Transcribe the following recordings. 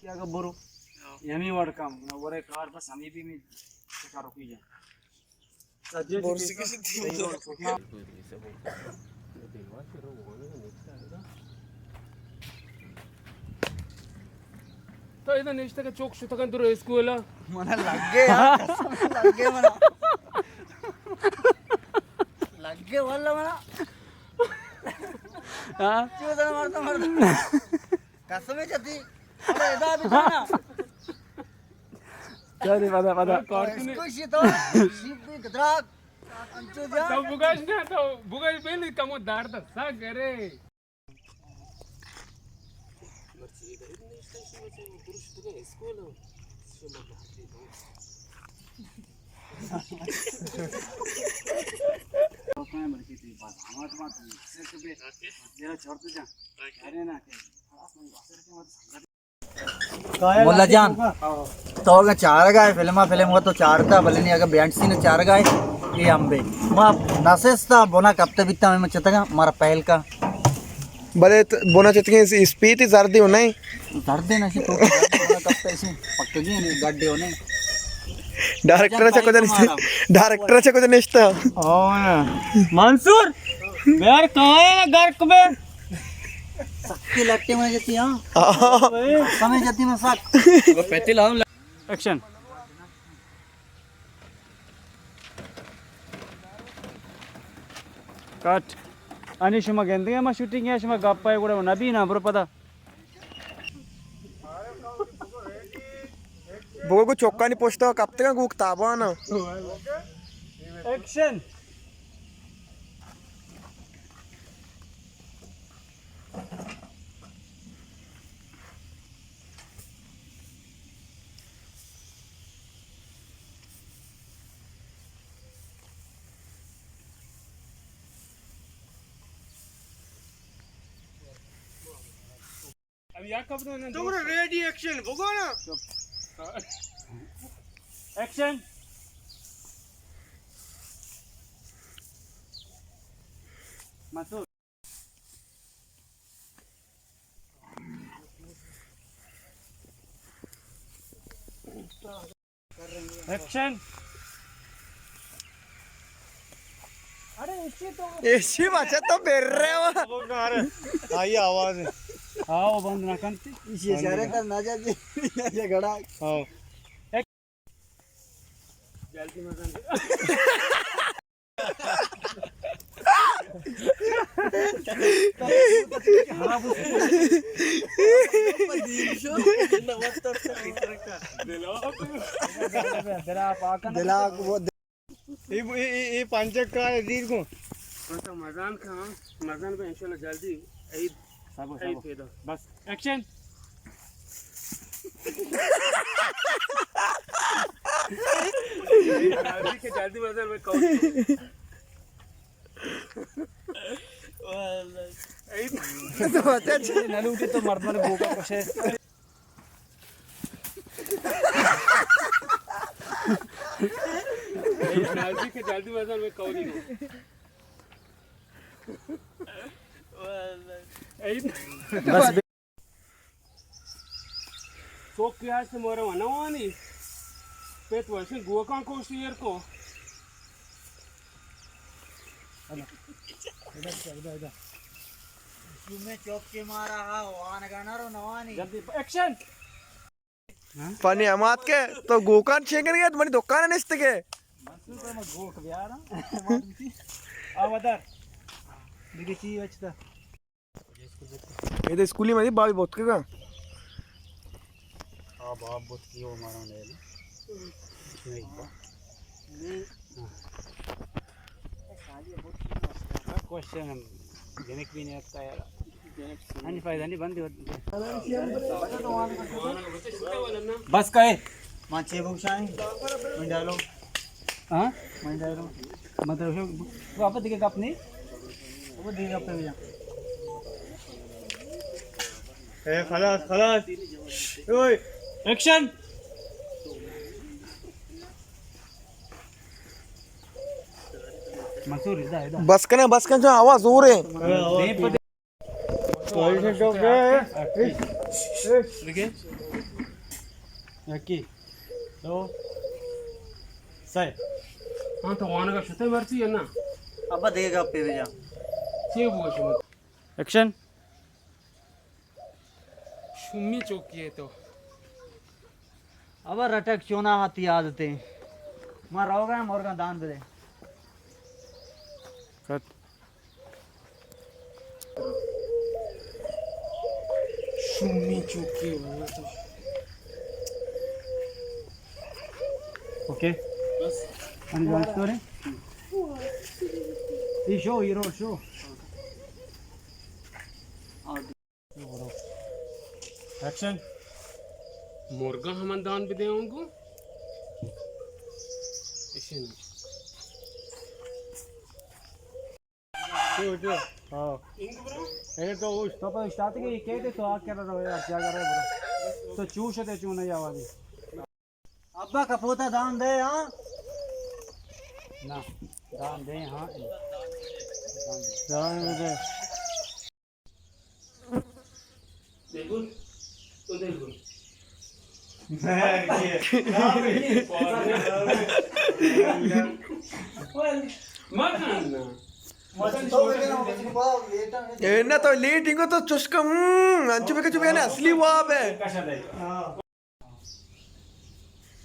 کیا کہ برو۔ ہاں۔ یمی وڑ کم، نہ ورے کار بس ہمیں بھی میں چکا رکی جا۔ سجے بورسی کسی دین۔ تو ادا نشتہ کہ چوک شتگن درو اسکول۔ منا لگے یار، قسم لگے منا۔ لگے واللہ منا۔ ہاں؟ چو دا مرتا مرتا۔ قسم چتی۔ ارے ادا بھی جانا۔ چاری پدا، پدا۔ کارٹون۔ کوشی تو، شیپ بھی گدراک۔ انچو جا۔ تو بگاش نہ، تو بگاش پہلے کمو دار دا سا کرے۔ مولا جان، تو اگاں چارگا ئے فلم ءَ، فلم ءَ تو چارتا، بلے نی اگاں بینڈ سین چارگا ئے، اے ہم بے۔ ما نسستا بنا کپتے بیتا، میں چتگا، مارا پہل کا۔ بلے ت-، بنا چتگیں اس-، اسپیتی زردی ہو نہیں؟ زردی نشی تو، بنا کپتے اسی پکگی نہیں، گڈے ہو نہیں۔ ڈائریکٹر چا کجا نشتا؟ ڈائریکٹر چا کجا نشتا؟ او نا۔ منصور، بیار کہاں ہے گرک بے؟ سکی لٹے میں جتی ہاں۔ ہاں۔ سمے جتی میں سک۔ ایکشن۔ کٹ۔ انی شما گندگے ما شوٹنگ ہے، شما گپ ہے گڑا نبی نا برو پدا۔ بگو گو چوکانی پشتا کپتگا گوک تابانا۔ ایکشن۔ اب یا کب تو تو ریڈی ایکشن بگو نا۔ ایکشن۔ مسعود۔ ایکشن۔ ارے اسی تو، اسی بچہ تو پھر رہے ہو۔ آئی آواز ہے۔ آؤ بند نہ کنتی۔ اسی اشارے کر نہ جاتی، نہ جا گڑا۔ آؤ۔ جلدی مزن۔ دلا کو اے، اے، اے، اے پنچک کا ہے، دیر کو۔ کون سا مزان کا، ہاں؟ مزان پہ انشاءاللہ جلدی عید، صبر، عید صبر۔ پیدا۔ بس، ایکشن۔ جلدی مزان میں کہوں۔ عید۔ تو اچھا، اچھا۔ نہ لوٹی تو مرد من گوکا کشے۔ جلدی، جلدی بزن، میں کولی کو۔ بس۔ چوک کہ ہست مورا نوانی۔ پیت وشن گوکان کوشت ایر کو۔ ادا، ادا، ادا، ادا۔ شومیں چوک کہ مارا ہا وانگا نہ رو نوانی۔ جلدی ایکشن۔ پنی امات کے تو گوکان چینگن گئے، تو منی دکان نشت کے۔ گوک بیارا۔ آ ودار۔ دیگه چی بچتا؟ اے دے اسکولی مدی بابی بوت کے گا۔ آ باب بوت کی ہو مارا لے نا۔ کوشچن ہم جنک بھی نہیں آتا یار۔ ہنی فائدہ نہیں بندی ہوتی۔ بس کا ہے؟ ماں چھ بکشائیں۔ من ڈالو۔ ہاں؟ من ڈالو۔ مطلب، وہ آپ دیکھے گپ نہیں؟ وہ دیکھے گپ نہیں۔ اے، خلاص، خلاص۔ اوئے۔ ایکشن۔ منصور، ادا، ادا۔ بس کنے، بس کنے، جو آواز زور ہے۔ پوزیشن ٹاپ گیا ہے۔ دیکھیں۔ یکی، دو، سئے۔ ہاں، تو وانگا شتے مرچی یا نا؟ ابا دگہ گپے بجا۔ چے بوشو؟ ایکشن۔ شومی چوکی ئے تو۔ ابا رٹک چونا ہاتی عادتے۔ ما روگا مرگا دان بدے۔ کٹ۔ شومی چوکی واللہ تو۔ اوکے۔ بس۔ انی جان سٹوری۔ ای شو، ہیرو شو۔ ایکشن۔ مرگا ہمن دان بدے اونگو۔ ایشی نا۔ جو، جو۔ ہاں۔ اے تو اوش، تو پہ اشتاتے کہ یہ کہتے تو آ کر رہو یار، کیا کر رہے برو؟ تو چوش تے چون یا والی۔ ابا کپوتا دان دے، ہاں؟ نا، دان دے، ہاں۔ دان دے۔ دان دے۔ دلبر، او دلبر۔ مکن نا۔ اے نہ تو لیٹ انگو تو چشکم، انچو بکچو بیا نا، اصلی واب ہے۔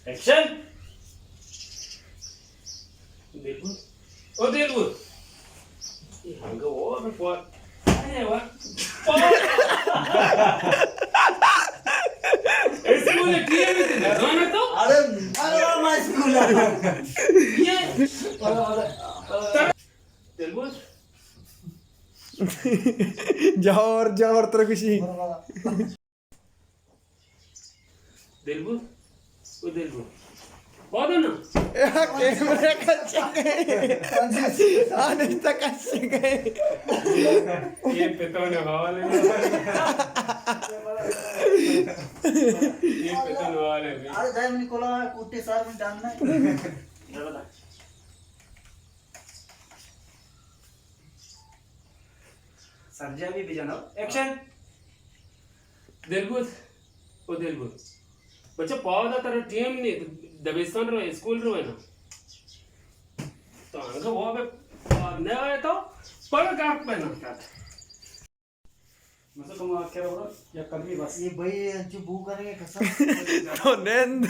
ایکشن۔ دلبر۔ او دلبر۔ یہ ہنگا وہ ہمیں پوار۔ ارے واہ۔ پوار۔ اسکول ٹی وی تے نہ جانا تو؟ ارے، ارے، میں اسکول آ۔ یہ۔ دلبر۔ جوہر، جوہر ترکشی۔ دلبر، او دلبر۔ بادو نا۔ کیمرہ کچ گئے۔ آنستا کچ گئے۔ یہ پتون حوالے۔ یہ پتون حوالے۔ ارے دائم نکولا کوٹے سار میں ڈالنا۔ سرجمی بجنو۔ ایکشن۔ دلبر، او دلبر۔ بچہ پاودا ترا ٹیم نی، دبستان رو، اسکول رو ہے نا۔ تو انگا وہ بے پاد نہ آئے تو، پر گپ پہ نہ کر۔ مسا تم آ کیا بڑا، یا قدمی بس۔ یہ بھائی انچو بو کریں گے قسم۔ تو نند۔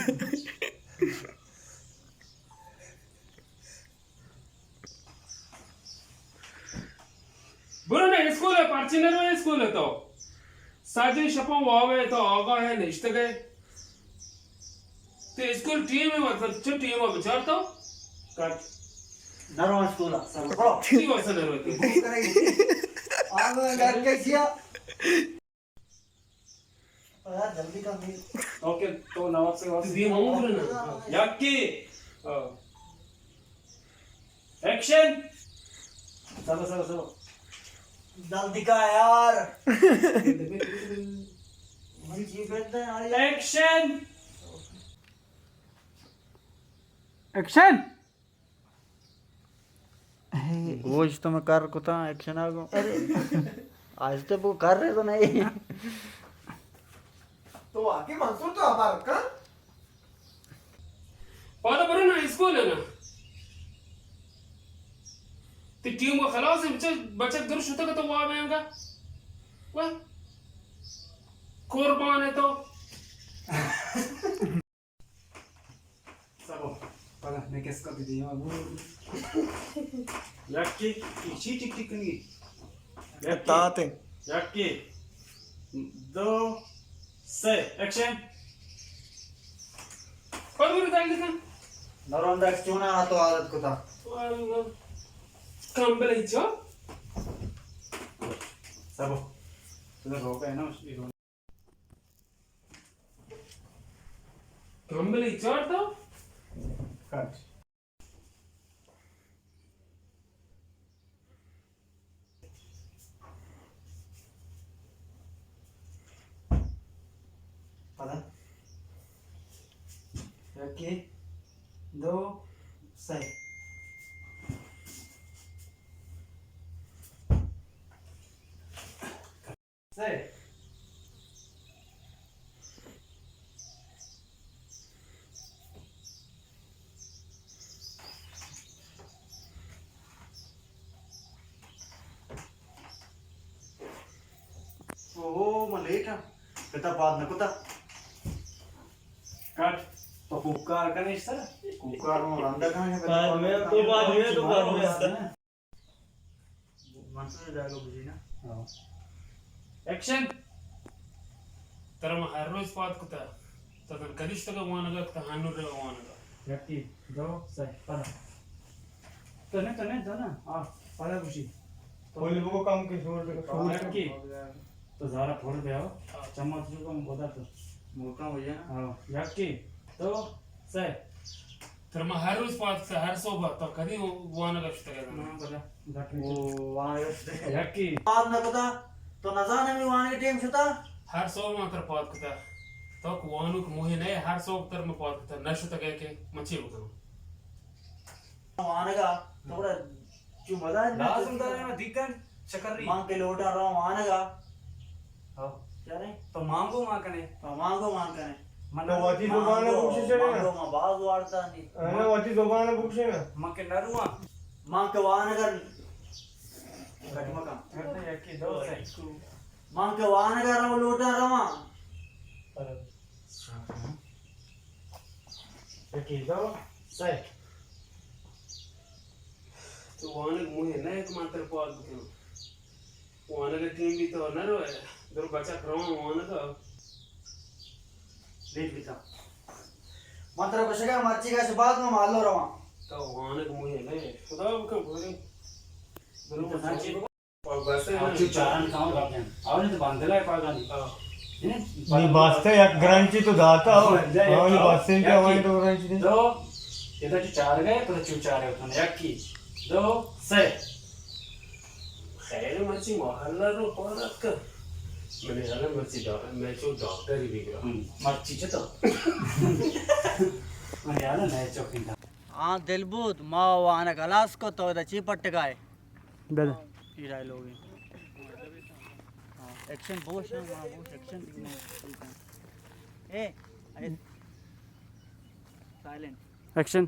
برو نا اسکول ہے، پرچی نہ رو اسکول ہے تو۔ ساجن شپاں واوے تو آگاہ ہے نشتگے۔ تو اسکول ٹیم ہے، مطلب چو ٹیم ہے بچار تو۔ کٹ۔ نہ رو اسکول، سر برو۔ ٹیم ہے سر نہ رو۔ آگاہ ہے گھر کیسیا۔ یار، جلدی کر دے۔ اوکے، تو نواب سے بات۔ دی ہوں بولے نا۔ یکی۔ ہاں۔ ایکشن۔ چلو، چلو، چلو۔ جلدی کا یار۔ من جی کرتا ہے، یار۔ ایکشن۔ ایکشن۔ گوشت میں کر کتا ایکشن آ گو۔ آج تو وہ کر رہے تو نہیں۔ تو واقعی منصور تو ہمارا کن۔ پادا برو نا اسکول ہے نا۔ تی ٹیم کو خلاص ہے، بچہ، بچہ در شتہ کا تو واب ہے گا۔ واہ۔ قربان ہے تو۔ سبو، پدا میں کس کا بھی دیا۔ یکی، چی ٹک ٹک کنگی؟ یکی۔ تاتے۔ یکی۔ دو، سے، ایکشن۔ پد برو تائی لکھن۔ نرون دک چونا تو عادت کتا۔ کمبل ہی چو۔ سبو۔ تو روکا ہے نا، کمبلی چار تو؟ کٹ۔ پدا۔ یکی، دو، سے۔ سے۔ تا پاد نہ کتا۔ کٹ۔ تو کوکار کنیش سر؟ کوکار مو رندا کھانے۔ پاد میں تو، پاد میں تو، پاد میں۔ منصور ڈائلاگ بجی نا۔ ہاں۔ ایکشن۔ ترا ما ہر روز پاد کتا۔ تو تن کدیش تک وانگا کتا، ہنو رو وانگا۔ یکی، دو، سہ، پدا۔ تو نے، تو نے، تو نا۔ آ، پدا گوشی۔ تو پولی بگو کم کے شور دے۔ یکی۔ تو زارا پھوڑ دے آؤ۔ ہاں۔ چمچ جو کم بودا تو۔ موٹا ہو جائے نا۔ ہاں۔ یکی، دو، سہ۔ ترا ما ہر روز پاد کتا، ہر صبح۔ تو کدی وانگا شتگا؟ ہاں، پدا۔ او، وانگ ءَ شتگ۔ یکی۔ پاد نہ کتا؟ تو نزان ہمے وانگ ءِ ٹیم شتا؟ ہر سوب ما تر پاد کتا۔ تو کہ وانوک موہ نہ ئے، ہر سوب تر ما پاد کتا۔ نہ شتگ ئے کہ من چے بکناں؟ وانگ ءَ تو گڑا چو مزاج نہ لازم دارے ما دیکن چکری۔ من کہ لوٹاں رواں وانگ ءَ۔ ہاں۔ چرے؟ تو مانگو مان کنے۔ تو مانگو مان کنے۔ من تو وتی زبان ءَ بکشے چڑے نا۔ مانگو ما باز وارتا نی۔ انا وتی زبان ءَ بکشے نا۔ من کہ نہ رواں۔ من کہ وانگ ءَ کٹ مکن۔ یکی دو سہ۔ من کہ وانگ ءَ رو لوٹاں رواں۔ یکی دو سہ۔ تو وانگ موہ نہ ئے کہ من تر پاد بکناں۔ وانگ ءِ ٹیم بیت تو نہ روئے، در بچک رواں وانگ ءَ۔ لیٹ بیتا۔ من ترا گوشگ ءَ مرچی گش بعد من مالو رواں۔ تو وانگ موہ نہ ئے، خدا بکن پورے۔ در مرچی۔ اور بس ہے نا۔ چو چاران کاؤں گا کیا؟ اور نہیں تو بندل ہے پاگانی۔ ہاں۔ نی باستے یک گرانچی تو داتا ہو۔ بندل ہے ہاں، نی کاؤں۔ باستے کیا یکی۔ وانگ تو گرانچی دے۔ دو، یہ تو چو چار گئے، تو چو چار ہے اتنا۔ یکی، دو، سہ۔ خیر، مرچی محلہ رو پورا کر۔ منی حالا مرچی ڈا-، میں چو ڈاکٹر ہی بگرا۔ ہم، مرچی چتو؟ منی حالا میں چو کنگا۔ ہاں، دل بود، ما وانگ ہلاس کو تو ادا چی پٹگائے؟ بلے۔ یہ ڈائلاگ ہے۔ ہاں، ایکشن بوش ہے، وہاں بوش ایکشن دیکھنا ہے۔ اے، اے، سائلنٹ۔ ایکشن۔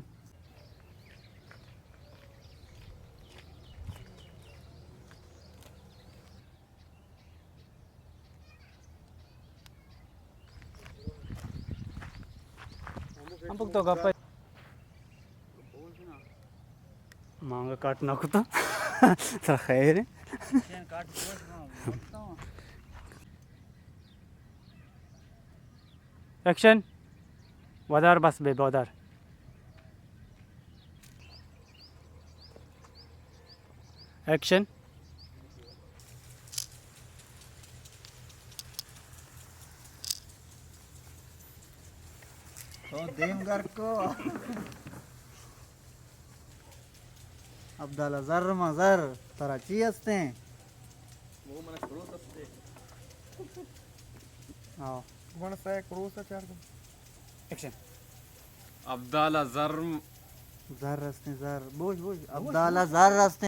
ہم پک تو گپ ہے۔ مانگا کٹ نہ کتا۔ سر خیر ہے۔ ایکشن۔ ودار بس بے بودار۔ ایکشن۔ تو دیم گر کو۔ عبداللہ زر ما زر، ترا چی ہستیں؟ وہ من کروس ہستے۔ آؤ۔ گونا سہ کروس چار کو۔ ایکشن۔ عبداللہ زر۔ زر ہستیں زر۔ Bush, Bush. عبداللہ زر ہستیں۔